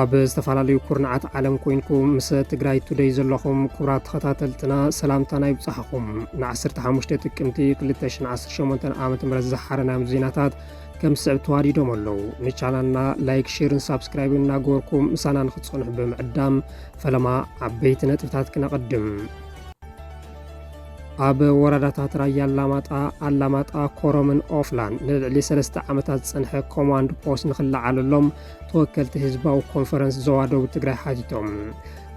ኣብ ዝተፈላለዩ ኩርናዓት ዓለም ኮይንኩም ምስ ትግራይ ቱደይ ዘለኹም ክቡራት ተኸታተልትና ሰላምታና ይብጻሕኹም። ን15 ጥቅምቲ ክልተ ሽሕን ዓሰርተ ሸሞንተን ዓመተ ምህረት ዝሓረናዮም ዜናታት ከም ዝስዕብ ተዋዲዶም ኣለዉ። ንቻናልና ላይክ፣ ሼርን ሳብስክራይብን እናገበርኩም ምሳና ንክትጸንሑ ብምዕዳም ፈለማ ዓበይቲ ነጥብታት ክነቐድም። ኣብ ወረዳታት ራያ ኣላማጣ፣ ኣላማጣ፣ ኮረምን ኦፍላን ንልዕሊ ሰለስተ ዓመታት ዝጸንሐ ኮማንድ ፖስት ንኽለዓለሎም ተወከልቲ ህዝባዊ ኮንፈረንስ ዞባ ደቡብ ትግራይ ሓቲቶም።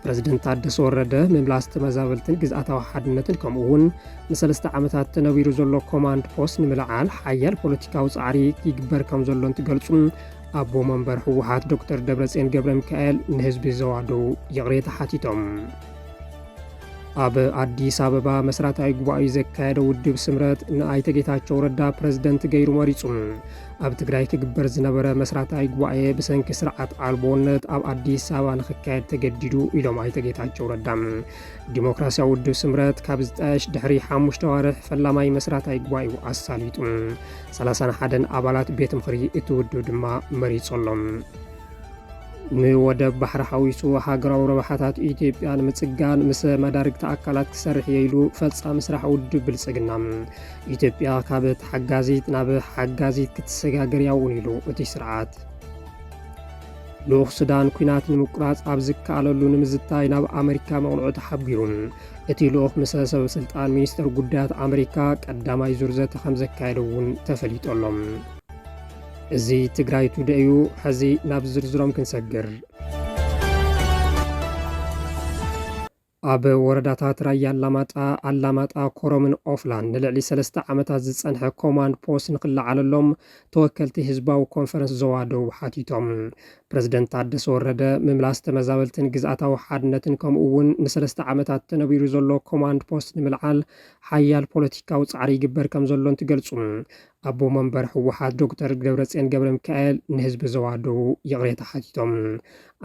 ፕረዚደንት ታደሰ ወረደ ምምላስ ተመዛበልትን ግዝኣታዊ ሓድነትን ከምኡ እውን ንሰለስተ ዓመታት ተነቢሩ ዘሎ ኮማንድ ፖስት ንምልዓል ሓያል ፖለቲካዊ ጻዕሪ ይግበር ከም ዘሎ እንትገልጹ ኣቦ መንበር ህወሓት ዶክተር ደብረጽዮን ገብረ ሚካኤል ንህዝቢ ዞባ ደቡብ ይቕሬታ ሓቲቶም። ኣብ ኣዲስ ኣበባ መስራታዊ ጉባኤ ዘካየደ ውድብ ስምረት ንኣይተ ጌታቸው ረዳ ፕረዚደንት ገይሩ መሪጹ። ኣብ ትግራይ ክግበር ዝነበረ መስራታዊ ጉባኤ ብሰንኪ ስርዓት ኣልቦነት ኣብ ኣዲስ ኣበባ ንክካየድ ተገዲዱ ኢሎም ኣይተ ጌታቸው ረዳ። ዲሞክራሲያዊ ውድብ ስምረት ካብ ዝጣየሽ ድሕሪ ሓሙሽተ ዋርሕ ፈላማይ መስራታዊ ጉባኤኡ ኣሳሊጡ። ሰላሳን ሓደን ኣባላት ቤት ምኽሪ እቲ ውድብ ድማ መሪጹ ኣሎ። ንወደብ ባሕሪ ሓዊሱ ሃገራዊ ረብሓታት ኢትዮጵያ ንምጽጋን ምስ መዳርግቲ ኣካላት ክሰርሕ እየ ኢሉ ፈጻሚ ስራሕ ውድብ ብልጽግና። ኢትዮጵያ ካብ ተሓጋዚት ናብ ሓጋዚት ክትሰጋገር እያ እውን ኢሉ እቲ ስርዓት። ልኡኽ ሱዳን ኲናት ንምቁራጽ ኣብ ዝከኣለሉ ንምዝታይ ናብ ኣመሪካ ምቕንዑ ተሓቢሩ። እቲ ልኡኽ ምስ ሰበ ስልጣን ሚኒስተር ጉዳያት ኣመሪካ ቀዳማይ ዙር ዘተ ከም ዘካየደ እውን ተፈሊጡ ኣሎ። እዚ ትግራይ ቱደይ እዩ። ሕዚ ናብ ዝርዝሮም ክንሰግር። ኣብ ወረዳታት ራያ ኣላማጣ፣ ኣላማጣ፣ ኮረምን ኦፍላን ንልዕሊ ሰለስተ ዓመታት ዝጸንሐ ኮማንድ ፖስት ንኽለዓለሎም ተወከልቲ ህዝባዊ ኮንፈረንስ ዞባ ደቡብ ሓቲቶም። ፕረዚደንት ታደሰ ወረደ ምምላስ ተመዛበልትን ግዝኣታዊ ሓድነትን ከምኡ እውን ንሰለስተ ዓመታት ተነቢሩ ዘሎ ኮማንድ ፖስት ንምልዓል ሓያል ፖለቲካዊ ጻዕሪ ይግበር ከም ዘሎ እንትገልጹ፣ ኣቦ መንበር ህወሓት ዶክተር ደብረጽዮን ገብረ ሚካኤል ንህዝቢ ዞባ ደቡብ ይቕሬታ ሓቲቶም።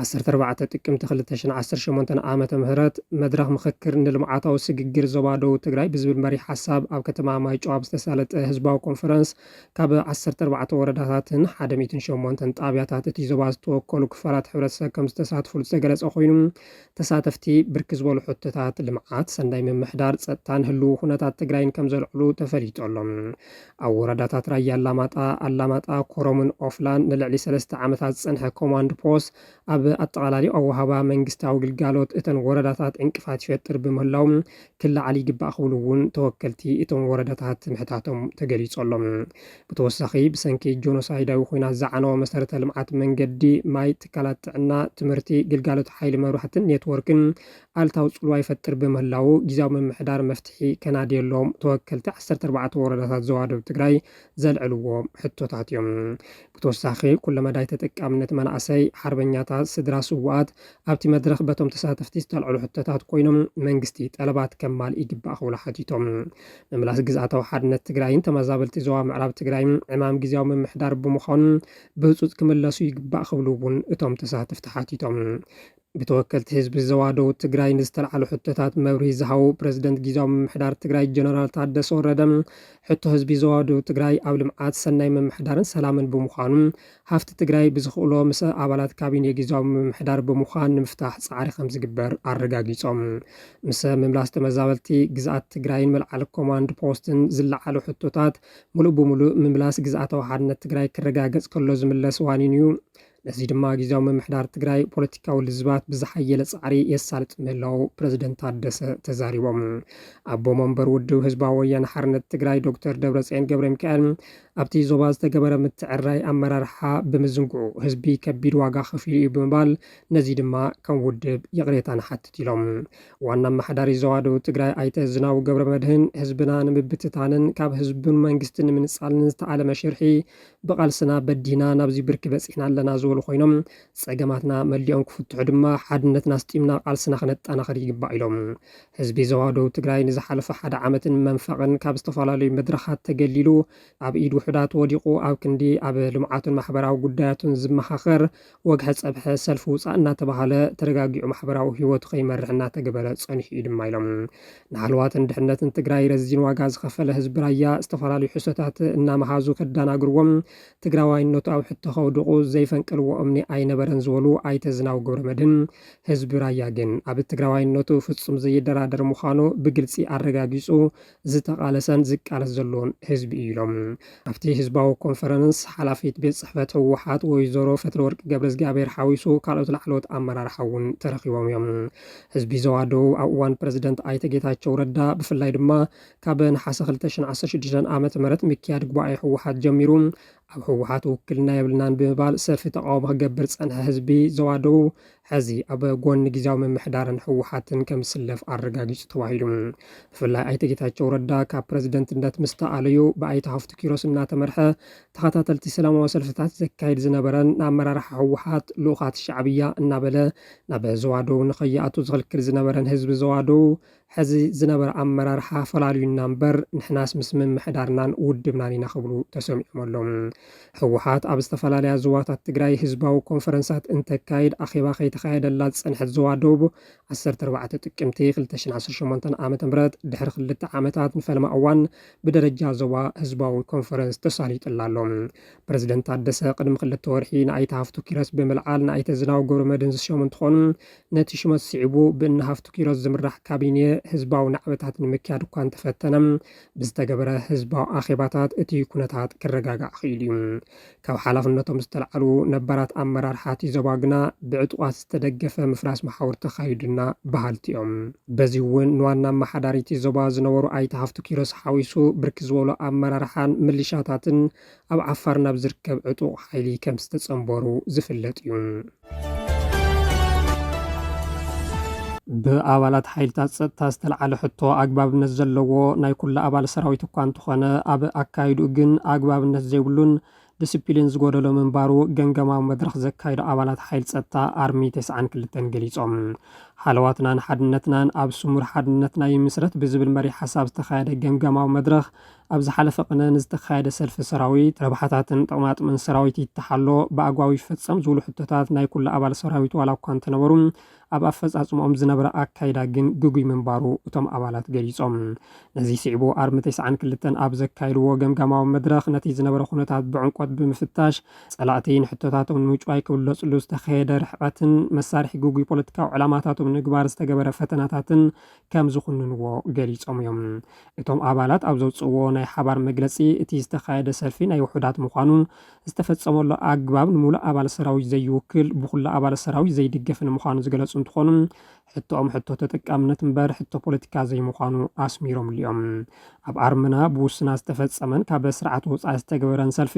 ዓሰርተ ኣርባዕተ ጥቅምቲ ክልተ ሽሕን ዓሰርተ ሸሞንተን ዓመተ ምህረት መድረኽ ምኽክር ንልምዓታዊ ስግግር ዞባ ደቡብ ትግራይ ብዝብል መሪሕ ሓሳብ ኣብ ከተማ ማይጨው ኣብ ዝተሳለጠ ህዝባዊ ኮንፈረንስ ካብ ዓሰርተ ኣርባዕተ ወረዳታትን ሓደ ሚእትን ሸሞንተን ጣብያታት እቲ ዞባ ዝተወከሉ ክፋላት ሕብረተሰብ ከም ዝተሳትፉሉ ዝተገለጸ ኮይኑ፣ ተሳተፍቲ ብርክት ዝበሉ ሕቶታት ልምዓት፣ ሰናይ ምምሕዳር፣ ጸጥታን ህልው ኩነታት ትግራይን ከም ዘልዕሉ ተፈሊጡ ኣሎ። ኣብ ወረዳታት ራያ ኣላማጣ፣ ኣላማጣ፣ ኮረምን ኦፍላን ንልዕሊ ሰለስተ ዓመታት ዝጸንሐ ኮማንድ ፖስት ኣብ ኣጠቓላሊ ኣወሃባ መንግስታዊ ግልጋሎት እተን ወረዳታት ዕንቅፋት ይፈጥር ብምህላው ክለዓል ይግባእ ክብሉ እውን ተወከልቲ እቶም ወረዳታት ምሕታቶም ተገሊጹ ኣሎ። ብተወሳኺ ብሰንኪ ጆኖሳይዳዊ ኲናት ዝዓነወ መሰረተ ልምዓት መንገዲ፣ ማይ፣ ትካላት ጥዕና፣ ትምህርቲ፣ ግልጋሎት ሓይሊ መብራህትን ኔትወርክን ኣሉታዊ ጽልዋ ይፈጥር ብምህላዉ ግዝያዊ ምምሕዳር መፍትሒ ከናድየሎም ተወከልቲ ዓሰርተ ኣርባዕተ ወረዳታት ዞባ ደቡብ ትግራይ ዘልዕልዎ ሕቶታት እዮም። ብተወሳኺ ኩለመዳይ ተጠቃምነት መናእሰይ፣ ሓርበኛታት፣ ስድራ ስውኣት ኣብቲ መድረኽ በቶም ተሳተፍቲ ዝተልዕሉ ሕቶታት ኮይኖም መንግስቲ ጠለባት ከማልእ ይግባእ ክብሉ ሓቲቶም። ምምላስ ግዝኣታዊ ሓድነት ትግራይን ተመዛበልቲ ዞባ ምዕራብ ትግራይን ዕማም ግዝያዊ ምምሕዳር ብምዃኑ ብህፁፅ ክምለሱ ይግባእ ክብሉ እውን እቶም ተሳተፍቲ ሓቲቶም። ብተወከልቲ ህዝቢ ዞባ ደቡብ ትግራይ ንዝተልዓሉ ሕቶታት መብርሂ ዝሃቡ ፕረዚደንት ግዝያዊ ምምሕዳር ትግራይ ጀነራል ታደሰ ወረደ፣ ሕቶ ህዝቢ ዞባ ደቡብ ትግራይ ኣብ ልምዓት፣ ሰናይ ምምሕዳርን ሰላምን ብምዃኑ፣ ሃፍቲ ትግራይ ብዝኽእሎ ምስ ኣባላት ካቢኔ ግዝያዊ ምምሕዳር ብምዃን ንምፍታሕ ጻዕሪ ከም ዝግበር ኣረጋጊጾም። ምስ ምምላስ ተመዛበልቲ ግዝኣት ትግራይን መልዓሊ ኮማንድ ፖስትን ዝለዓሉ ሕቶታት፣ ምሉእ ብምሉእ ምምላስ ግዝኣታዊ ሓድነት ትግራይ ክረጋገጽ ከሎ ዝምለስ ዋኒን እዩ። ነዚ ድማ ግዝያዊ ምምሕዳር ትግራይ ፖለቲካዊ ልዝባት ብዝሓየለ ጻዕሪ የሳልጥ ምህላዉ ፕረዚደንት ታደሰ ተዛሪቦም። ኣቦ መንበር ውድብ ህዝባዊ ወያነ ሓርነት ትግራይ ዶክተር ደብረጽዮን ገብረ ሚካኤል፣ ኣብቲ ዞባ ዝተገበረ ምትዕርራይ ኣመራርሓ ብምዝንግዑ ህዝቢ ከቢድ ዋጋ ከፊሉ እዩ ብምባል፣ ነዚ ድማ ከም ውድብ ይቕሬታ ንሓትት ኢሎም። ዋና ኣመሓዳሪ ዞባ ደቡብ ትግራይ ኣይተ ዝናቡ ገብረ መድህን፣ ህዝብና ንምብትታንን ካብ ህዝብን መንግስትን ንምንጻልን ዝተኣለመ ሽርሒ ብቓልስና በዲህና ናብዚ ብርኪ በጺሕና ኣለና ዝበሉ ኮይኖም፣ ጸገማትና መሊኦም ክፍትሑ ድማ ሓድነትና ኣስጢምና ቃልስና ክነጠናኽር ይግባእ ኢሎም። ህዝቢ ዞባ ደቡብ ትግራይ ንዝሓለፈ ሓደ ዓመትን መንፈቕን ካብ ዝተፈላለዩ መድረኻት ተገሊሉ ኣብ ኢድ ውሑዳት ወዲቑ ኣብ ክንዲ ኣብ ልምዓቱን ማሕበራዊ ጉዳያቱን ዝመኻኸር ወግሐ ጸብሐ ሰልፊ ውጻእ እናተባህለ ተረጋጊዑ ማሕበራዊ ህይወቱ ከይመርሕ እናተገበረ ጸኒሑ እዩ ድማ ኢሎም። ንሃለዋትን ድሕነትን ትግራይ ረዚን ዋጋ ዝኸፈለ ህዝቢ ራያ ዝተፈላለዩ ሕሶታት እናመሃዙ ከደናግርዎም ትግራዋይነቱ ኣብ ሕቶ ከውድቑ ዘይፈንቅልዎ እምኒ ኣይነበረን ዝበሉ ኣይተ ዝናቡ ገብረመድህን፣ ህዝቢ ራያ ግን ኣብ ትግራዋይነቱ ፍጹም ዘይደራደር ምዃኑ ብግልጺ ኣረጋጊጹ ዝተቓለሰን ዝቃለስ ዘሎን ህዝቢ እዩ ኢሎም። ኣብቲ ህዝባዊ ኮንፈረንስ ሓላፊት ቤት ጽሕፈት ህወሓት ወይዘሮ ፈትለወርቅ ገብረእግዚኣብሔር ሓዊሱ ካልኦት ላዕለዎት ኣመራርሓ እውን ተረኺቦም እዮም። ህዝቢ ዞባ ደቡብ ኣብ እዋን ፕረዚደንት ኣይተ ጌታቸው ረዳ ብፍላይ ድማ ካብ ነሓሰ ክልተ ሽሕን ዓሰርተ ሽዱሽተን ዓመተ ምህረት ምክያድ ጉባኤ ህወሓት ጀሚሩ ኣብ ህወሓት ውክልና የብልናን ብምባል ሰልፊ ተቓውሞ ክገብር ዝጸንሐ ህዝቢ ዞባ ደቡብ፣ ሕዚ ኣብ ጎኒ ግዝያዊ ምምሕዳርን ህወሓትን ከም ዝስለፍ ኣረጋጊጹ ተባሂሉ። ብፍላይ ኣይተ ጌታቸው ረዳ ካብ ፕረዚደንትነት ምስ ተኣለዩ ብኣይተ ሃፍቱ ኪሮስ እናተመርሐ ተኸታተልቲ ሰላማዊ ሰልፍታት ዘካይድ ዝነበረን ንኣመራርሓ ህወሓት ልኡኻት ሻዕብያ እናበለ ናብ ዞባ ደቡብ ንኸይኣቱ ዝኽልክል ዝነበረን ህዝቢ ዞባ ደቡብ፣ ሕዚ ዝነበረ ኣመራርሓ ፈላልዩና እምበር ንሕናስ ምስ ምምሕዳርናን ውድብናን ኢና ክብሉ ተሰሚዖም ኣለዉ። ህወሓት ኣብ ዝተፈላለያ ዞባታት ትግራይ ህዝባዊ ኮንፈረንሳት እንተካይድ ኣኼባ ከይተኻየደላ ዝጸንሐት ዞባ ደቡብ ዓሰርተ ኣርባዕተ ጥቅምቲ ክልተ ሽሕን ዓሰርተ ሸሞንተን ዓመተ ምህረት ድሕሪ ክልተ ዓመታት ንፈለማ እዋን ብደረጃ ዞባ ህዝባዊ ኮንፈረንስ ተሳሊጥላ ኣሎ። ፕረዚደንት ታደሰ ቅድሚ ክልተ ወርሒ ንኣይተ ሃፍቱ ኪሮስ ብምልዓል ንኣይተ ዝናቡ ገብረመድህን ዝሸሙ እንትኾኑ፣ ነቲ ሽመት ስዒቡ ብእኒ ሃፍቱ ኪሮስ ዝምራሕ ካቢኔ ህዝባዊ ናዕበታት ንምክያድ እኳ እንተፈተነ፣ ብዝተገበረ ህዝባዊ ኣኼባታት እቲ ኩነታት ክረጋጋዕ ክኢሉ እዩ። ካብ ሓላፍነቶም ዝተልዓሉ ነባራት ኣመራርሓ እቲ ዞባ ግና ብዕጡቓት ዝተደገፈ ምፍራስ መሓውር ተኻይዱና በሃልቲ እዮም። በዚ እውን ንዋና ኣመሓዳሪ እቲ ዞባ ዝነበሩ ኣይተ ሃፍቱ ኪሮስ ሓዊሱ ብርክት ዝበሉ ኣመራርሓን ምልሻታትን ኣብ ዓፋር ናብ ዝርከብ ዕጡቕ ሓይሊ ከም ዝተጸንበሩ ዝፍለጥ እዩ። ብኣባላት ሓይልታት ጸጥታ ዝተልዓለ ሕቶ ኣግባብነት ዘለዎ ናይ ኩሉ ኣባል ሰራዊት እኳ እንተኾነ፣ ኣብ ኣካይድኡ ግን ኣግባብነት ዘይብሉን ዲስፕሊን ዝጎደሎ ምንባሩ ገምገማዊ መድረኽ ዘካየዱ ኣባላት ሓይሊ ጸጥታ ኣርሚ ተስዓን ክልተን ገሊጾም። ሃለዋትናን ሓድነትናን ኣብ ስሙር ሓድነትና ይምስረት ብዝብል መሪሕ ሓሳብ ዝተኻየደ ገምገማዊ መድረኽ፣ ኣብ ዝሓለፈ ቅነ ንዝተኻየደ ሰልፊ ሰራዊት፣ ረብሓታትን ጥቕማጥቕምን ሰራዊት ይተሓሎ፣ ብኣግባቡ ይፈጸም ዝብሉ ሕቶታት ናይ ኩሉ ኣባል ሰራዊት ዋላ እኳ እንተነበሩ፣ ኣብ ኣፈጻጽምኦም ዝነበረ ኣካይዳ ግን ግጉይ ምንባሩ እቶም ኣባላት ገሊጾም። ነዚ ስዒቡ ኣርሚ ተስዓን ክልተን ኣብ ዘካየድዎ ገምጋማዊ መድረኽ፣ ነቲ ዝነበረ ኩነታት ብዕምቆት ብምፍታሽ፣ ጸላእቲ ንሕቶታቶም ንምጭዋይ ክብለጽሉ ዝተኻየደ ርሕቀትን መሳርሒ ግጉይ ፖለቲካዊ ዕላማታቶም ንምግባር ዝተገበረ ፈተናታትን ከም ዝኹንንዎ ገሊጾም እዮም። እቶም ኣባላት ኣብ ዘውጽእዎ ናይ ሓባር መግለጺ፣ እቲ ዝተኻየደ ሰልፊ ናይ ውሑዳት ምዃኑ፣ ዝተፈጸመሉ ኣግባብ ንምሉእ ኣባል ሰራዊት ዘይውክል፣ ብኹሉ ኣባል ሰራዊት ዘይድገፍ ንምዃኑ ዝገለጹ እንትኾኑ፣ ሕቶኦም ሕቶ ተጠቃምነት እምበር ሕቶ ፖለቲካ ዘይምዃኑ ኣስሚሮምሉ እዮም። ኣብ ኣርምና ብውሱናት ዝተፈጸመን ካብ ስርዓት ወጻኢ ዝተገበረን ሰልፊ፣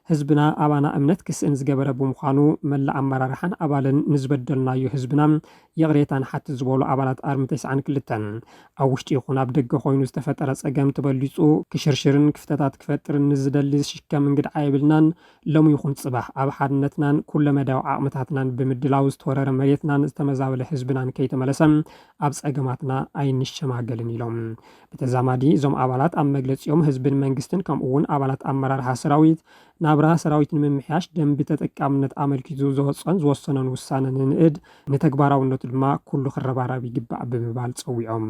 ህዝብና ኣባና እምነት ክስእን ዝገበረ ብምዃኑ፣ መላእ ኣመራርሓን ኣባልን ንዝበደልናዮ ህዝብና ይቕሬታ ንሓትት ዝበሉ ኣባላት ኣርሚ ተስዓን ክልተን፣ ኣብ ውሽጢ ይኹን ኣብ ደገ ኮይኑ ዝተፈጠረ ጸገም ተበሊጹ ክሽርሽርን ክፍተታት ክፈጥርን ንዝደሊ ዝሽከም እንግድዓ የብልናን። ሎሚ ይኹን ጽባሕ ኣብ ሓድነትናን ኩለመዳያዊ ዓቕምታትናን ብምድላው ዝተወረረ መሬትናን ዝተመዛበለ ህዝብናን ከይተመለሰ ኣብ ጸገማትና ኣይንሸማገልን ኢሎም። ብተዛማዲ እዞም ኣባላት ኣብ መግለጺኦም ህዝብን መንግስትን ከምኡ እውን ኣባላት ኣመራርሓ ሰራዊት ናብራ ሰራዊት ንምምሕያሽ ደንቢ ተጠቃምነት ኣመልኪቱ ዘወጸን ዝወሰኖን ውሳነ ንንእድ፣ ንተግባራውነቱ ድማ ኩሉ ክረባረብ ይግባእ ብምባል ጸዊዖም።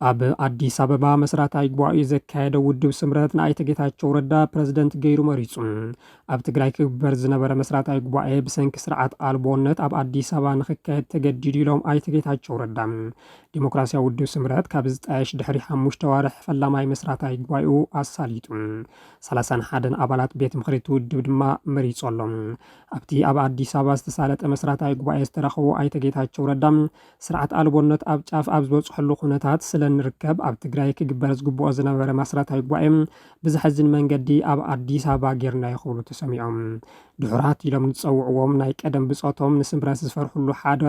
ኣብ ኣዲስ ኣበባ መስራታይ ጉባኤኡ ዘካየደ ውድብ ስምረት ንኣይተ ጌታቸው ረዳ ፕረዚደንት ገይሩ መሪጹ። ኣብ ትግራይ ክግበር ዝነበረ መስራታይ ጉባኤ ብሰንኪ ስርዓት ኣልቦነት ኣብ ኣዲስ ኣበባ ንክካየድ ተገዲዱ ኢሎም ኣይተ ጌታቸው ረዳ። ዲሞክራሲያዊ ውድብ ስምረት ካብ ዝጣየሽ ድሕሪ ሓሙሽተ ዋርሕ ፈላማይ መስራታይ ጉባኤኡ ኣሳሊጡ። ሰላሳን ሓደን ኣባላት ቤት ምኽሪ እቲ ውድብ ድማ መሪጹ ኣሎ። ኣብቲ ኣብ ኣዲስ ኣበባ ዝተሳለጠ መስራታይ ጉባኤ ዝተረኸቡ ኣይተ ጌታቸው ረዳ፣ ስርዓት ኣልቦነት ኣብ ጫፍ ኣብ ዝበጽሐሉ ኩነታት ስለ እንርከብ፣ ኣብ ትግራይ ክግበር ዝግብኦ ዝነበረ መስራታይ ጉባኤ ብዘሕዝን መንገዲ ኣብ ኣዲስ ኣበባ ጌርናዮ ክብሉ ተሰሚዖም። ድሑራት ኢሎም ዝጸውዕዎም ናይ ቀደም ብጾቶም ንስምረት ዝፈርሕሉ ሓደ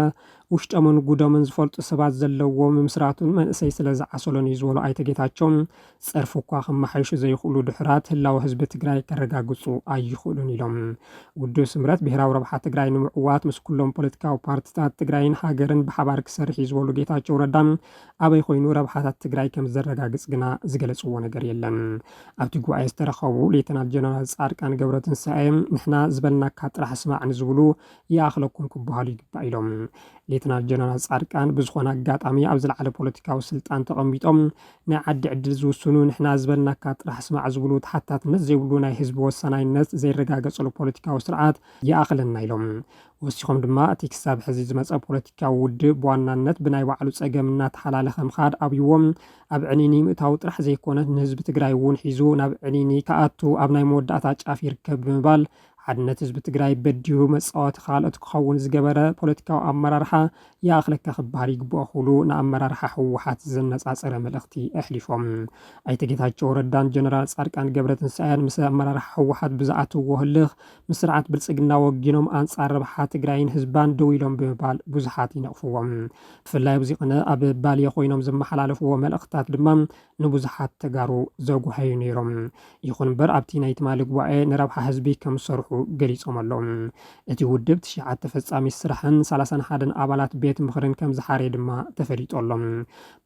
ውሽጦምን ጉዶምን ዝፈልጡ ሰባት ዘለዎ ምምስራቱን መንእሰይ ስለ ዝዓሰሎን እዩ ዝበሉ ኣይተ ጌታቸው፣ ጸርፊ እኳ ከመሓይሹ ዘይኽእሉ ድሑራት ህላወ ህዝቢ ትግራይ ከረጋግጹ ኣይኽእሉን ኢሎም። ውድብ ስምረት ብሄራዊ ረብሓ ትግራይ ንምዕዋት ምስ ኩሎም ፖለቲካዊ ፓርትታት ትግራይን ሃገርን ብሓባር ክሰርሕ እዩ ዝበሉ ጌታቸው ረዳ፣ ኣበይ ኮይኑ ረብሓታት ትግራይ ከም ዘረጋግጽ ግና ዝገለጽዎ ነገር የለን። ኣብቲ ጉባኤ ዝተረኸቡ ሌተናል ጀነራል ጻድቃን ገብረትንሳኤ፣ ንሕና ዝበልናካ ጥራሕ ስማዕ ንዝብሉ ይኣኽለኩም ክበሃሉ ይግባእ ኢሎም። ሌተናል ጀነራል ጻድቃን ብዝኾነ ኣጋጣሚ ኣብ ዝለዓለ ፖለቲካዊ ስልጣን ተቐሚጦም ናይ ዓዲ ዕድል ዝውስኑ፣ ንሕና ዝበልናካ ጥራሕ ስማዕ ዝብሉ፣ ተሓታትነት ዘይብሉ ናይ ህዝቢ ወሳናይነት ዘይረጋገጸሉ ፖለቲካዊ ስርዓት ይኣኽለና ኢሎም። ወሲኾም ድማ እቲ ክሳብ ሕዚ ዝመጸ ፖለቲካዊ ውድብ ብዋናነት ብናይ ባዕሉ ጸገም እናተሓላለኸ ምኻድ ኣብይዎም ኣብ ዕኒኒ ምእታው ጥራሕ ዘይኮነ ንህዝቢ ትግራይ እውን ሒዙ ናብ ዕኒኒ ክኣቱ ኣብ ናይ መወዳእታ ጫፍ ይርከብ ብምባል ሓድነት ህዝቢ ትግራይ በዲሁ መጻወቲ ካልኦት ክኸውን ዝገበረ ፖለቲካዊ ኣመራርሓ ይኣኽለካ ክበሃል ይግብኦ ክብሉ ንኣመራርሓ ህወሓት ዘነጻጸረ መልእኽቲ ኣሕሊፎም። ኣይተ ጌታቸው ረዳን ጀነራል ጻድቃን ገብረትንሳኤን ምስ ኣመራርሓ ህወሓት ብዝኣትዎ ህልኽ ምስ ስርዓት ብልጽግና ወጊኖም ኣንጻር ረብሓ ትግራይን ህዝባን ደው ኢሎም ብምባል ብዙሓት ይነቕፍዎም። ብፍላይ ኣብዚ ቅነ ኣብ ባሌ ኮይኖም ዘመሓላለፍዎ መልእኽትታት ድማ ንብዙሓት ተጋሩ ዘጉሃዩ ነይሮም። ይኹን እምበር ኣብቲ ናይ ትማሊ ጉባኤ ንረብሓ ህዝቢ ከም ዝሰርሑ ገሊጾም ኣለዉ። እቲ ውድብ ትሽዓተ ፈጻሚ ስራሕን ሰላሳን ሓደን ኣባላት ቤት ምኽርን ከም ዝሓረየ ድማ ተፈሊጡ ኣሎ።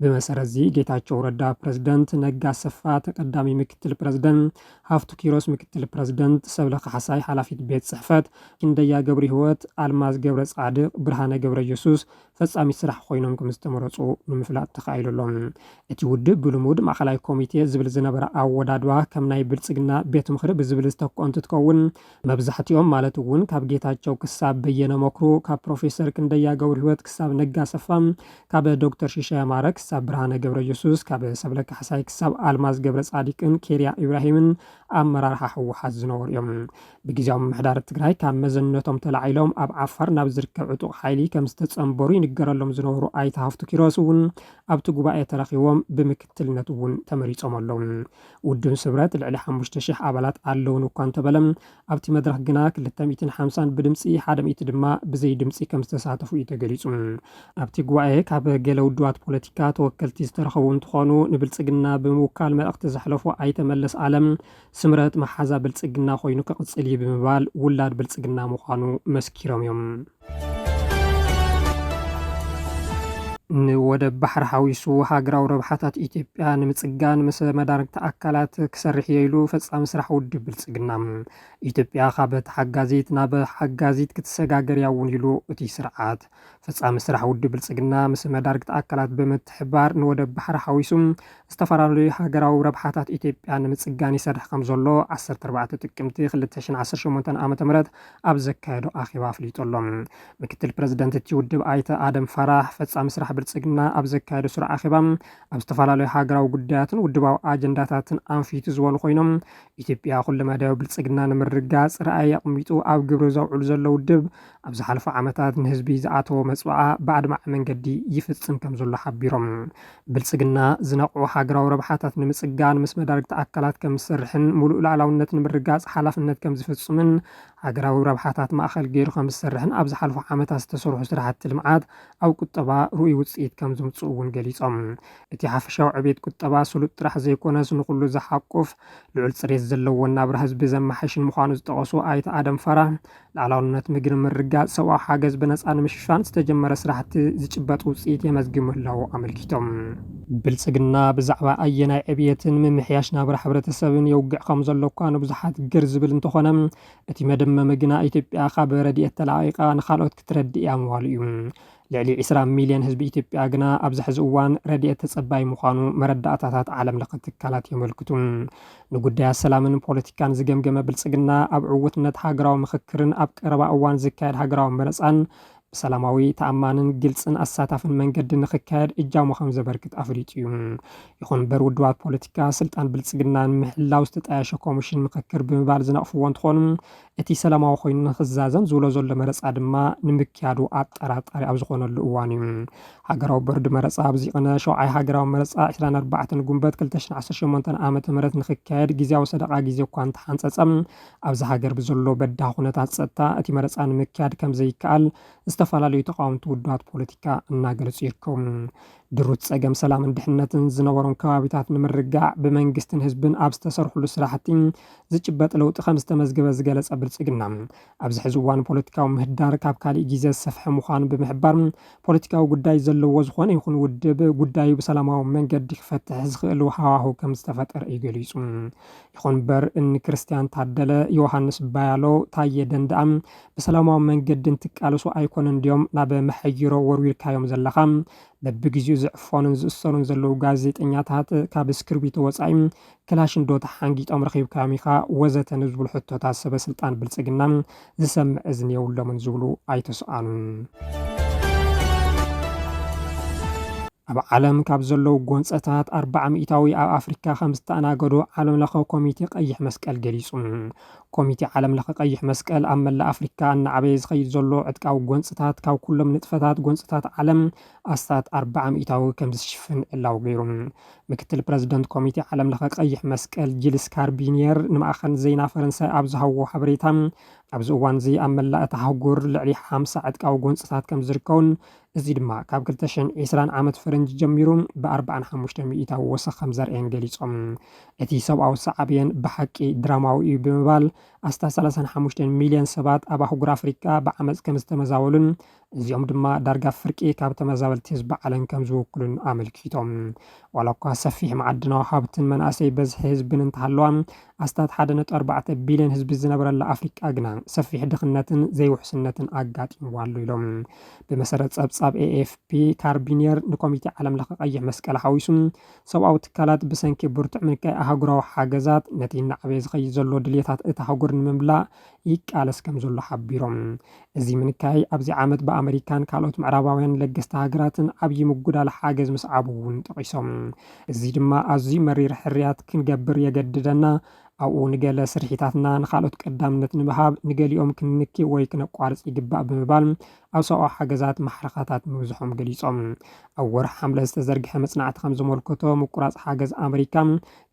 ብመሰረት እዚ ጌታቸው ረዳ ፕረዚደንት፣ ነጋ ኣሰፋ ተቀዳሚ ምክትል ፕረዚደንት፣ ሃፍቱ ኪሮስ ምክትል ፕረዚደንት፣ ሰብለ ካሕሳይ ሓላፊት ቤት ጽሕፈት፣ ክንደያ ገብረ ህይወት፣ ኣልማዝ ገብረ ጻድቅ፣ ብርሃነ ገብረ ኢየሱስ ፈጻሚት ስራሕ ኮይኖም ከም ዝተመረጹ ንምፍላጥ ተኻኢሉ ኣሎ። እቲ ውድብ ብልሙድ ማእኸላይ ኮሚቴ ዝብል ዝነበረ ኣወዳድባ ከም ናይ ብልጽግና ቤት ምኽሪ ብዝብል ዝተክኦ እንትትከውን፣ መብዛሕትኦም ማለት እውን ካብ ጌታቸው ክሳብ በየነ መክሩ፣ ካብ ፕሮፌሰር ክንደያ ገብረ ህይወት ክሳብ ነጋ ኣሰፋ፣ ካብ ዶክተር ሽሻይ ኣማረ ክሳብ ብርሃነ ገብረ ኢየሱስ፣ ካብ ሰብለ ካሕሳይ ክሳብ ኣልማዝ ገብረ ጻዲቅን ኬርያ ኢብራሂምን ኣመራርሓ ህወሓት ዝነበሩ እዮም። ብግዜያዊ ምምሕዳር ትግራይ ካብ መዘነቶም ተላዒሎም ኣብ ዓፋር ናብ ዝርከብ ዕጡቕ ሓይሊ ከም ዝተጸንበሩ ይንገረሎም ዝነበሩ ኣይተ ሃፍቱ ኪሮስ እውን ኣብቲ ጉባኤ ተረኺቦም ብምክትልነት እውን ተመሪጾም ኣለዉ። ውድብ ስምረት ልዕሊ ሓሙሽተ ሽሕ ኣባላት ኣለውን እኳ እንተበለ፣ ኣብቲ መድረኽ ግና ክልተ ሚእትን ሓምሳን ብድምጺ፣ ሓደ ሚእቲ ድማ ብዘይ ድምጺ ከም ዝተሳተፉ እዩ ተገሊጹ። ኣብቲ ጉባኤ ካብ ገለ ውድባት ፖለቲካ ተወከልቲ ዝተረኸቡ እንትኾኑ፣ ንብልጽግና ብምውካል መልእኽቲ ዘሕለፉ ኣይተ መለስ ኣለም፣ ስምረት መሓዛ ብልጽግና ኮይኑ ክቕጽል እዩ ብምባል ውላድ ብልጽግና ምዃኑ መስኪሮም እዮም። ንወደብ ባሕሪ ሓዊሱ ሃገራዊ ረብሓታት ኢትዮጵያ ንምጽጋን ምስ መዳርግቲ ኣካላት ክሰርሕ እየ ኢሉ ፈጻሚ ስራሕ ውድብ ብልጽግና። ኢትዮጵያ ካብ ተሓጋዚት ናብ ሓጋዚት ክትሰጋገር እያ እውን ኢሉ እቲ ስርዓት። ፈጻሚ ስራሕ ውድብ ብልጽግና ምስ መዳርግቲ ኣካላት ብምትሕባር ንወደብ ባሕሪ ሓዊሱ ዝተፈላለዩ ሃገራዊ ረብሓታት ኢትዮጵያ ንምጽጋን ይሰርሕ ከም ዘሎ ዓሰርተ ኣርባዕተ ጥቅምቲ ክልተ ሽሕን ዓሰርተ ሸሞንተን ዓመተ ምህረት ኣብ ዘካየዶ ኣኼባ ኣፍሊጡ ኣሎ። ምክትል ፕረዚደንት እቲ ውድብ ኣይተ ኣደም ፋራህ፣ ፈጻሚ ስራሕ ብልጽግና ኣብ ዘካየዶ ስሩዕ ኣኼባ ኣብ ዝተፈላለዩ ሃገራዊ ጉዳያትን ውድባዊ ኣጀንዳታትን ኣንፊቱ ዝበሉ ኮይኖም፣ ኢትዮጵያ ኩለመዳያዊ ብልጽግና ንምርግጋጽ ራእይ ኣቕሚጡ ኣብ ግብሪ ዘውዕሉ ዘሎ ውድብ፣ ኣብ ዝሓለፉ ዓመታት ንህዝቢ ዝኣተዎ መጽዋዓ ብኣድማዒ መንገዲ ይፍጽም ከም ዘሎ ሓቢሮም። ብልጽግና ዝነቕዑ ሃገራዊ ረብሓታት ንምጽጋን ምስ መዳርግቲ ኣካላት ከም ዝሰርሕን፣ ሙሉእ ላዕላውነት ንምርግጋጽ ሓላፍነት ከም ዝፍጽምን፣ ሃገራዊ ረብሓታት ማእኸል ገይሩ ከም ዝሰርሕን ኣብ ዝሓለፉ ዓመታት ዝተሰርሑ ስራሕቲ ልምዓት ኣብ ቁጠባ ርኡይ ውፅኢት ከም ዝምፅኡ እውን ገሊፆም። እቲ ሓፈሻዊ ዕቤት ቁጠባ ስሉጥ ጥራሕ ዘይኮነስ ንኹሉ ዝሓቁፍ ልዑል ፅሬት ዘለዎን ናብራ ህዝቢ ዘመሓይሽን ምዃኑ ዝጠቐሱ ኣይተ ኣደም ፋራህ፣ ላዕላውነት ምግቢ ንምርግጋፅ ሰብኣዊ ሓገዝ ብነፃ ንምሽፋን ዝተጀመረ ስራሕቲ ዝጭበጥ ውፅኢት የመዝግብ ምህላዉ ኣመልኪቶም። ብልፅግና ብዛዕባ ኣየናይ ዕብየትን ምምሕያሽ ናብራ ሕብረተሰብን የውግዕ ከም ዘሎ እኳ ንብዙሓት ግር ዝብል እንተኾነ፣ እቲ መደመሚ ግና ኢትዮጵያ ካብ ረድኤት ተላቒቓ ንኻልኦት ክትረድእ እያ ምባሉ እዩ። ልዕሊ ዕስራ ሚልዮን ህዝቢ ኢትዮጵያ ግና ኣብዚ ሕዚ እዋን ረድኤት ተጸባይ ምዃኑ መረዳእታታት ዓለም ለኸ ትካላት የመልክቱ። ንጉዳያት ሰላምን ፖለቲካን ዝገምገመ ብልጽግና፣ ኣብ ዕውትነት ሃገራዊ ምኽክርን ኣብ ቀረባ እዋን ዝካየድ ሃገራዊ መረጻን ብሰላማዊ፣ ተኣማንን ግልጽን ኣሳታፍን መንገዲ ንኽካየድ እጃሙ ከም ዘበርክት ኣፍሊጡ እዩ። ይኹን እምበር ውድባት ፖለቲካ ስልጣን ብልጽግና ንምሕላው ዝተጣየሸ ኮሚሽን ምኽክር ብምባል ዝነቕፍዎ እንትኾኑ፣ እቲ ሰላማዊ ኮይኑ ንኽዛዘም ዝብሎ ዘሎ መረጻ ድማ ንምክያዱ ኣጠራጣሪ ኣብ ዝኾነሉ እዋን እዩ። ሃገራዊ ቦርድ መረጻ ኣብዚ ቅነ ሸውዓይ ሃገራዊ መረጻ ዕስራን ኣርባዕተን ጉንበት ክልተ ሽሕን ዓሰርተ ሸሞንተን ዓመተ ምህረት ንኽካየድ ግዝያዊ ሰደቓ ግዜ እኳ እንተሓንጸጸ፣ ኣብዚ ሃገር ብዘሎ በዳሂ ኩነታት ጸጥታ እቲ መረጻ ንምክያድ ከም ዘይከኣል ዝተፈላለዩ ተቓወምቲ ውድባት ፖለቲካ እናገለጹ ይርከቡ። ድሩት ጸገም ሰላምን ድሕነትን ዝነበሮም ከባቢታት ንምርጋዕ ብመንግስትን ህዝብን ኣብ ዝተሰርሕሉ ስራሕቲ ዝጭበጥ ለውጢ ከም ዝተመዝገበ ዝገለጸ ብልጽግና፣ ኣብዚ ሕዚ እዋን ፖለቲካዊ ምህዳር ካብ ካሊእ ግዜ ዝሰፍሐ ምዃኑ ብምሕባር፣ ፖለቲካዊ ጉዳይ ዘለዎ ዝኾነ ይኹን ውድብ ጉዳዩ ብሰላማዊ መንገዲ ክፈትሕ ዝኽእል ሃዋህው ከም ዝተፈጠረ እዩ ገሊጹ። ይኹን እምበር እኒ ክርስቲያን ታደለ፣ ዮሃንስ ባያሎ፣ ታየ ደንደኣ ብሰላማዊ መንገዲ እንትቃለሱ ኣይኮነን ድዮም ናብ መሐይሮ ወርዊርካዮም ዘለኻ? በብግዜኡ ዝዕፈኑን ዝእሰሩን ዘለዉ ጋዜጠኛታት ካብ እስክርቢቶ ወጻኢ ክላሽን ዶ ተሓንጊጦም ረኺብካዮም ኢኻ? ወዘተ ንዝብሉ ሕቶታት ሰበ ስልጣን ብልጽግና ዝሰምዕ እዝኒ የብሎምን ዝብሉ ኣይተስኣኑን። ኣብ ዓለም ካብ ዘለዉ ጎንጸታት ኣርባዓ ሚእታዊ ኣብ ኣፍሪካ ከም ዝተኣናገዱ ዓለም ለኸ ኮሚቴ ቀይሕ መስቀል ገሊጹ። ኮሚቴ ዓለም ለኸ ቀይሕ መስቀል ኣብ መላእ ኣፍሪካ እናዓበየ ዝኸይድ ዘሎ ዕጥቃዊ ጎንጽታት ካብ ኩሎም ንጥፈታት ጎንጽታት ዓለም ኣስታት ኣርባዓ ሚእታዊ ከም ዝሽፍን ዕላዊ ገይሩ። ምክትል ፕረዚደንት ኮሚቴ ዓለም ለኸ ቀይሕ መስቀል ጂልስ ካርቢኒየር ንማእኸል ዜና ፈረንሳይ ኣብ ዝሃብዎ ሓበሬታ፣ ኣብዚ እዋን እዚ ኣብ መላእ እታ ኣህጉር ልዕሊ ሓምሳ ዕጥቃዊ ጎንጽታት ከም ዝርከቡን፣ እዚ ድማ ካብ ክልተ ሽሕን ዕስራን ዓመት ፈረንጂ ጀሚሩ ብ ኣርባዓን ሓሙሽተን ሚእታዊ ወሰኽ ከም ዘርእየን ገሊጾም። እቲ ሰብኣዊ ሳዕቤን ብሓቂ ድራማዊ እዩ ብምባል፣ ኣስታት ሰላሳን ሓሙሽተን ሚልዮን ሰባት ኣብ ኣህጉር ኣፍሪቃ ብዓመጽ ከም ዝተመዛበሉን፣ እዚኦም ድማ ዳርጋ ፍርቂ ካብ ተመዛበልቲ ህዝቢ ዓለም ከም ዝውክሉን ኣመልኪቶም። ዋላ እኳ ሰፊሕ መዓድናዊ ሃብትን መናእሰይ በዝሒ ህዝብን እንተሃለዋ፣ ኣስታት ሓደ ነጥቢ ኣርባዕተ ቢልዮን ህዝቢ ዝነብረላ ኣፍሪቃ ግና ሰፊሕ ድኽነትን ዘይውሕስነትን ኣጋጢምዋ ኣሎ ኢሎም። ብመሰረት ጸብጻብ ኤ ኤፍ ፒ፣ ካርቢኒየር ንኮሚቴ ዓለም ለኸ ቀይሕ መስቀል ሓዊሱ ሰብኣዊ ትካላት ብሰንኪ ብርቱዕ ምንካይ ኣህጉራዊ ሓገዛት ነቲ እናዓበየ ዝኸይድ ዘሎ ድልየታት እታ ኣህጉር ንምምላእ ይቃለስ ከም ዘሎ ሓቢሮም። እዚ ምንካይ ኣብዚ ዓመት ብኣመሪካን ካልኦት ምዕራባውያን ለገስቲ ሃገራትን ዓብዪ ምጉዳል ሓገዝ ምስዓቡ እውን ጠቒሶም። እዚ ድማ ኣዝዩ መሪር ሕርያት ክንገብር የገድደና። ኣብኡ ንገለ ስርሒታትና ንኻልኦት ቀዳምነት ንምሃብ፣ ንገሊኦም ክንንኪ ወይ ክነቋርጽ ይግባእ ብምባል ኣብ ሰብኣዊ ሓገዛት ማሕረኻታት ምብዝሖም ገሊጾም። ኣብ ወርሒ ሓምለ ዝተዘርግሐ መጽናዕቲ ከም ዘመልከቶ፣ ምቁራጽ ሓገዝ ኣመሪካ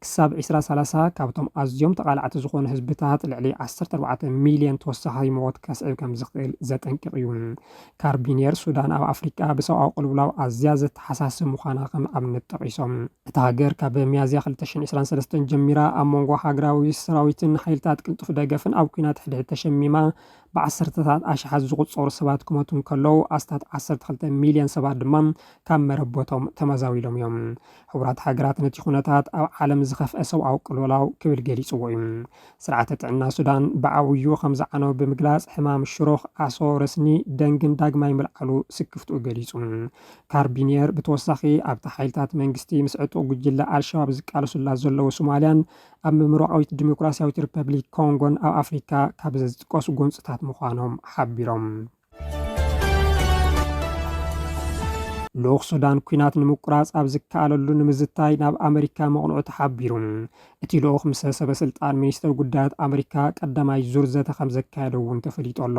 ክሳብ ዕስራ ሰላሳ ካብቶም ኣዝዮም ተቓላዕቲ ዝኾኑ ህዝብታት ልዕሊ ዓሰርተ ኣርባዕተ ሚልዮን ተወሳኺ ሞት ከስዕብ ከም ዝኽእል ዘጠንቅቕ እዩ። ካርቢኔር ሱዳን ኣብ ኣፍሪቃ ብሰብኣዊ ቅልውላው ኣዝያ ዘተሓሳስብ ምዃና ከም ኣብነት ጠቒሶም። እታ ሃገር ካብ ሚያዝያ ክልተ ሽሕን ዕስራን ሰለስተን ጀሚራ ኣብ መንጎ ሃገራዊ ሰራዊትን ሓይልታት ቅልጡፍ ደገፍን ኣብ ኲናት ሕድሕድ ተሸሚማ ብዓሰርተታት ኣሽሓት ዝቑጸሩ ሰባት ክሞቱ እንከለዉ፣ ኣስታት ዓሰርተ ክልተ ሚልዮን ሰባት ድማ ካብ መረበቶም ተመዛቢሎም እዮም። ሕቡራት ሃገራት ነቲ ኩነታት ኣብ ዓለም ዝኸፍአ ሰብኣዊ ቅልውላው ክብል ገሊጽዎ እዩ። ስርዓተ ጥዕና ሱዳን ብዓብዩ ከም ዝዓነወ ብምግላጽ፣ ሕማም ሽሮኽ፣ ዓሶ፣ ረስኒ፣ ደንግን ዳግማይ ምልዓሉ ስክፍትኡ ገሊጹ። ካርቢኒየር ብተወሳኺ፣ ኣብቲ ሓይልታት መንግስቲ ምስ ዕጡቕ ጉጅለ ኣልሸባብ ዝቃለሱላ ዘለዉ ሶማልያን ኣብ ምብራቓዊት ዲሞክራሲያዊት ሪፐብሊክ ኮንጎን ኣብ ኣፍሪካ ካብ ዝጥቀሱ ጎንፅታት ምዃኖም ሓቢሮም። ልኡኽ ሱዳን ኲናት ንምቁራጽ ኣብ ዝከኣለሉ ንምዝታይ ናብ ኣመሪካ ምቕንዑ ተሓቢሩ። እቲ ልኡኽ ምስ ሰበ ስልጣን ሚኒስትር ጉዳያት ኣመሪካ ቀዳማይ ዙር ዘተ ከም ዘካየደ እውን ተፈሊጡ ኣሎ።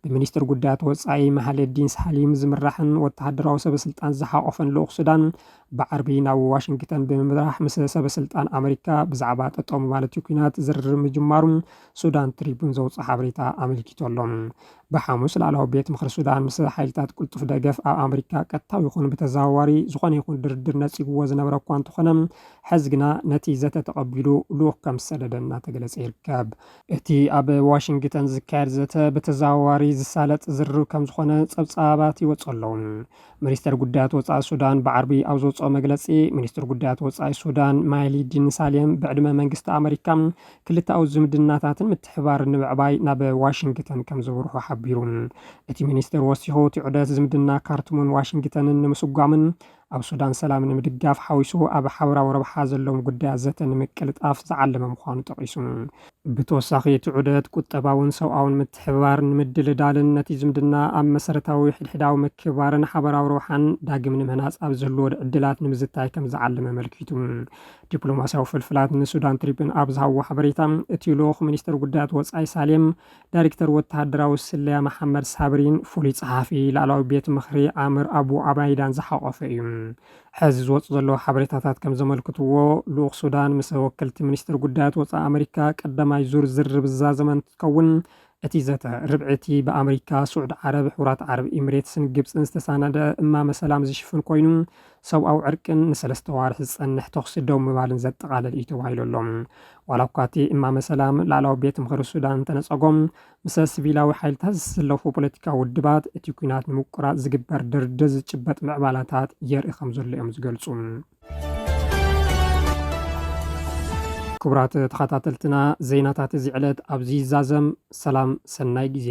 ብሚኒስትር ጉዳያት ወጻኢ ማህለዲን ሳሊም ዝምራሕን ወተሃደራዊ ሰበ ስልጣን ዝሓቖፈን ልኡኽ ሱዳን ብዓርቢ ናብ ዋሽንግተን ብምምራሕ ምስ ሰበ ስልጣን ኣመሪካ ብዛዕባ ጠጠው ምባል እቲ ኲናት ዝርርብ ምጅማሩ ሱዳን ትሪቡን ዘውፅኦ ሓበሬታ ኣመልኪቱ ኣሎ። ብሓሙስ ላዕለዋይ ቤት ምኽሪ ሱዳን ምስ ሓይልታት ቅልጡፍ ደገፍ ኣብ ኣመሪካ ቀጥታዊ ይኹን ብተዘዋዋሪ ዝኾነ ይኹን ድርድር ነፂግዎ ዝነበረ እኳ እንተኾነ፣ ሕዚ ግና ነቲ ዘተ ተቐቢሉ ልኡኽ ከም ዝሰደደ እናተገለጸ ይርከብ። እቲ ኣብ ዋሽንግተን ዝካየድ ዘተ ብተዘዋዋሪ ዝሳለጥ ዝርርብ ከም ዝኾነ ጸብጻባት ይወጹ ኣለዉ። ሚኒስተር ጉዳያት ወጻኢ ሱዳን ብዓርቢ ኣብ ዘውጽኦ መግለጺ፣ ሚኒስትር ጉዳያት ወጻኢ ሱዳን ማይሊዲን ሳሌም ብዕድመ መንግስቲ ኣመሪካ ክልተኣዊ ዝምድናታትን ምትሕባር ንምዕባይ ናብ ዋሽንግተን ከም ዘብርሑ ሓቢሩ። እቲ ሚኒስትር ወሲኹ፣ እቲ ዑደት ዝምድና ካርቱምን ዋሽንግተንን ንምስጓምን ኣብ ሱዳን ሰላም ንምድጋፍ ሓዊሱ ኣብ ሓበራዊ ረብሓ ዘለዎም ጉዳያት ዘተ ንምቅልጣፍ ዝዓለመ ምዃኑ ጠቒሱ። ብተወሳኺ፣ እቲ ዑደት ቁጠባውን ሰብኣውን ምትሕብባር ንምድልዳልን ነቲ ዝምድና ኣብ መሰረታዊ ሕድሕዳዊ ምክብባርን ሓበራዊ ረብሓን ዳግም ንምህናጽ ኣብ ዝህልዎ ዕድላት ንምዝታይ ከም ዝዓለመ ኣመልኪቱ። ዲፕሎማስያዊ ፍልፍላት ንሱዳን ትሪቡን ኣብ ዝሃብዎ ሓበሬታ፣ እቲ ልኡኽ ሚኒስትር ጉዳያት ወጻኢ ሳሌም፣ ዳይሬክተር ወተሃደራዊ ስለያ መሓመድ ሳብሪን ፍሉይ ጸሓፊ ላዕለዋዊ ቤት ምኽሪ ዓምር ኣቡ ዓባይዳን ዝሓቖፈ እዩ። ሕዚ ዝወጹ ዘለዉ ሓበሬታታት ከም ዘመልክትዎ፣ ልኡኽ ሱዳን ምስ ወከልቲ ሚኒስትር ጉዳያት ወጻኢ ኣመሪካ ቀዳማይ ዙር ዝርርብ ዝዛዘመ እንትትከውን፣ እቲ ዘተ ርብዒ እቲ ብኣመሪካ፣ ስዑድ ዓረብ፣ ሕቡራት ዓረብ ኢሚሬትስን ግብፅን ዝተሳነደ እማመ ሰላም ዝሽፍን ኮይኑ፣ ሰብኣዊ ዕርቅን ንሰለስተ ዋርሒ ዝፀንሕ ተኹሲ ደው ምባልን ዘጠቓልል እዩ ተባሂሉ ኣሎ። ዋላ እኳ እቲ እማመ ሰላም ላዕላዊ ቤት ምኽሪ ሱዳን እንተነፀጎም፣ ምስ ሲቪላዊ ሓይልታት ዝስለፉ ፖለቲካዊ ውድባት እቲ ኲናት ንምቁራፅ ዝግበር ድርድር ዝጭበጥ ምዕባላታት የርኢ ከም ዘሎ እዮም ዝገልፁ። ክቡራት ተኸታተልትና፣ ዜናታት እዚ ዕለት ኣብዚ ይዛዘም። ሰላም፣ ሰናይ ግዜ።